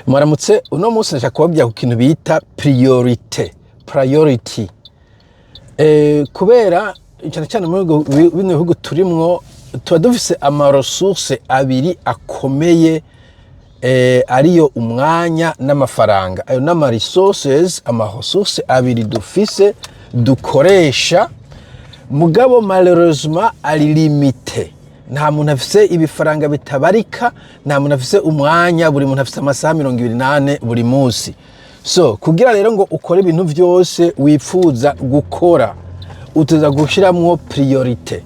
Mwaramutse. Uno munsi ndashaka kubabwira ku kintu bita priorité, priority. Kubera cyane cyane muri bino bihugu turimwo, tuba dufise ama ressources abiri akomeye, ariyo umwanya n'amafaranga. Ayo n'ama resources, ama ressources abiri dufise dukoresha, mugabo malheureusement ari limité. Nta muntu afise ibifaranga bitabarika, nta muntu afise umwanya. Buri muntu afise amasaha 24 buri munsi. So kugira rero ngo ukore ibintu vyose wipfuza gukora, utuza gushiramwo priorité.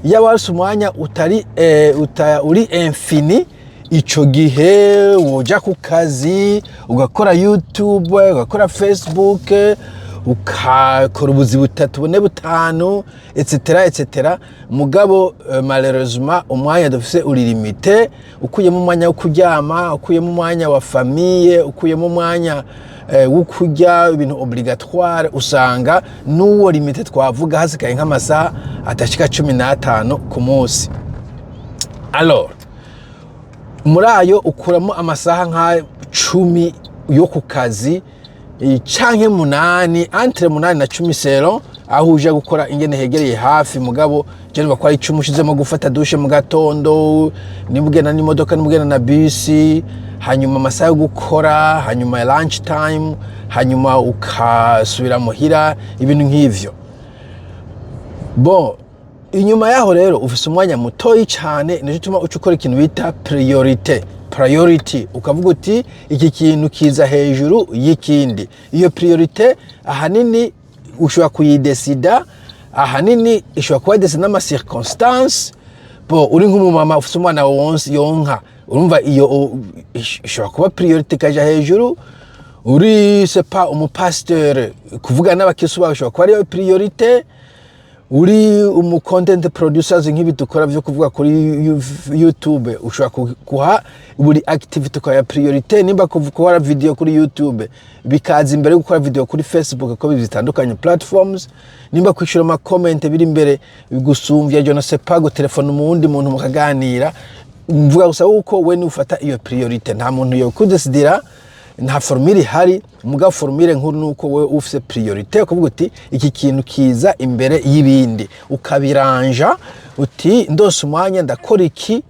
Iyo wase umwanya utari uri infini, ico gihe woja ku kazi, ugakora YouTube, ugakora Facebook, ukakora ubuzi butatu, bune, butanu, etc etc. Mugabo malheureusement umwanya dufise uri limité. Ukuyemo umwanya wo kuryama, ukuyemo umwanya wa famille, ukuyemo umwanya wo kurya ibintu obligatoire, usanga n'uwo limité twavuga hasigaye nk'amasaha atashika 15 ku munsi. Alors muri ayo ukuramo amasaha nka 10 yo ku kazi, canke 8, entre 8 na 10 selon aho uja gukora ingene hegereye hafi. Mugabo je numva ko ari 10 ushizemo gufata douche mu gatondo, nimba ugenda n'imodoka, nimba ugenda na bisi, hanyuma amasaha yo gukora, hanyuma ya lunch time, hanyuma ukasubira muhira, ibintu nk'ivyo. Bon, inyuma yaho rero ufise umwanya mutoyi cane. Nico gituma uca ukora ikintu bita priorité, priority. Ukavuga uti iki kintu kiza hejuru y'ikindi. Iyo priorité ahanini ushobora kuyidesida, ahanini ishobora kuba décidée n'ama circonstances. Bon, uri nk'umumama ufise umwana wonse yonka, urumva iyo ishobora kuba priorité ikaja hejuru. Uri sais pas umupasteur, kuvuga n'abakristo bawe ishobora kuba ariyo priorité. Uri umu content producers nk'ibi dukora vyo kuvuga kuri YouTube, ushobora kuha buri activity ukaya priorité. Nimba gukora video kuri YouTube bikaza imbere yo gukora video kuri Facebook, ko bitandukanye platforms, nimba kwishura ama comment biri imbere gusumvya, je ne sais pas, gutelefona umuwundi muntu mukaganira. Mvuga gusa uko we nufata iyo priorité, nta muntu yo kudesidira, nta formule ihari. Muga formule nkuru nuko wewe ufise priorité, ukavuga uti iki kintu kiza imbere y'ibindi, ukabiranja uti ndose umwanya ndakora iki,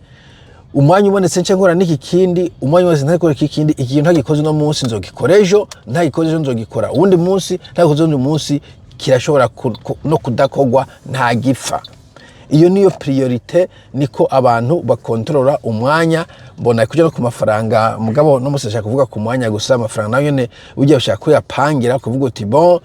umwanya ubonetse nce nkora n'iki kindi, umwanya ubonetse ntakora iki kindi. Iki kintu ntagikoze uno munsi nzogikora ejo, ntagikoze ejo nzogikora uwundi munsi, ntagikoze uwundi munsi kirashobora no kudakorwa, nta gipfa. Iyo niyo priorité, niko abantu bakontorora umwanya. Mbona kuja no ku mafaranga, mugabo no musi ashaka kuvuga ku mwanya gusa. Amafaranga nayo nyene ujya ushaka kuyapangira, kuvuga uti bon,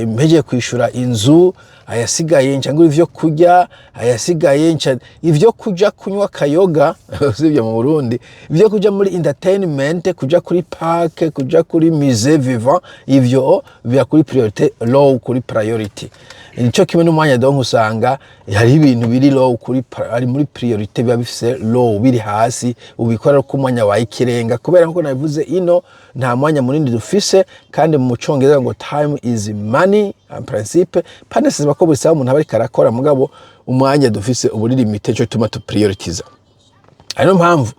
mpejeje kwishura inzu, ayasigaye nca ngura ivyo kurya, ayasigaye nca ivyo kuja kunywa kayoga, usibye mu Burundi, ivyo kuja muri entertainment, kuja kuri park, kuja kuri musée vivant, ivyo biba kuri priorité low, kuri priority. Nico kimwe n'umwanya. Donc usanga hariho ibintu biri low kuri ari muri priorité, biba bifise low, biri hasi, ubikora ko umwanya wawe ikirenga. Kubera nkuko nabivuze, ino nta mwanya munini dufise, kandi mu Congereza ngo "time is money". En principe pas nécessairement ko buri saha umuntu aba ariko arakora, mugabo umwanya dufise uba uri limité, cyo tuma tuprioritiza. Ariyo mpamvu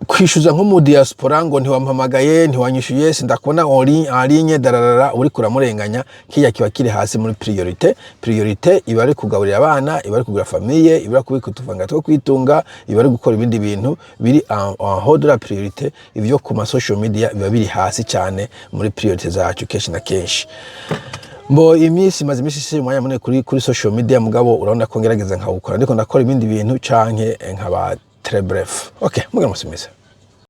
kwishyuza nko mu diaspora ngo ntiwampamagaye, ntiwanyishyuye, sindakubona en ligne, dararara, uri kuramurenganya. Kijya kiba kiri hasi muri priorité. Priorité iba ari kugaburira abana, iba ari kugura famille, iba ari kubika utufanga two kwitunga, iba ari gukora ibindi bintu biri en haut de la priorité. Ivyo ku ma social media biba biri hasi cyane muri priorité zacu kenshi na kenshi. Mbo iminsi maze iminsi isiri umwanya munini kuri social media, mugabo urabona ko ngerageza nkawukora ndiko ndakora ibindi bintu canke nkaba très bref. Okay, mugira musimeze.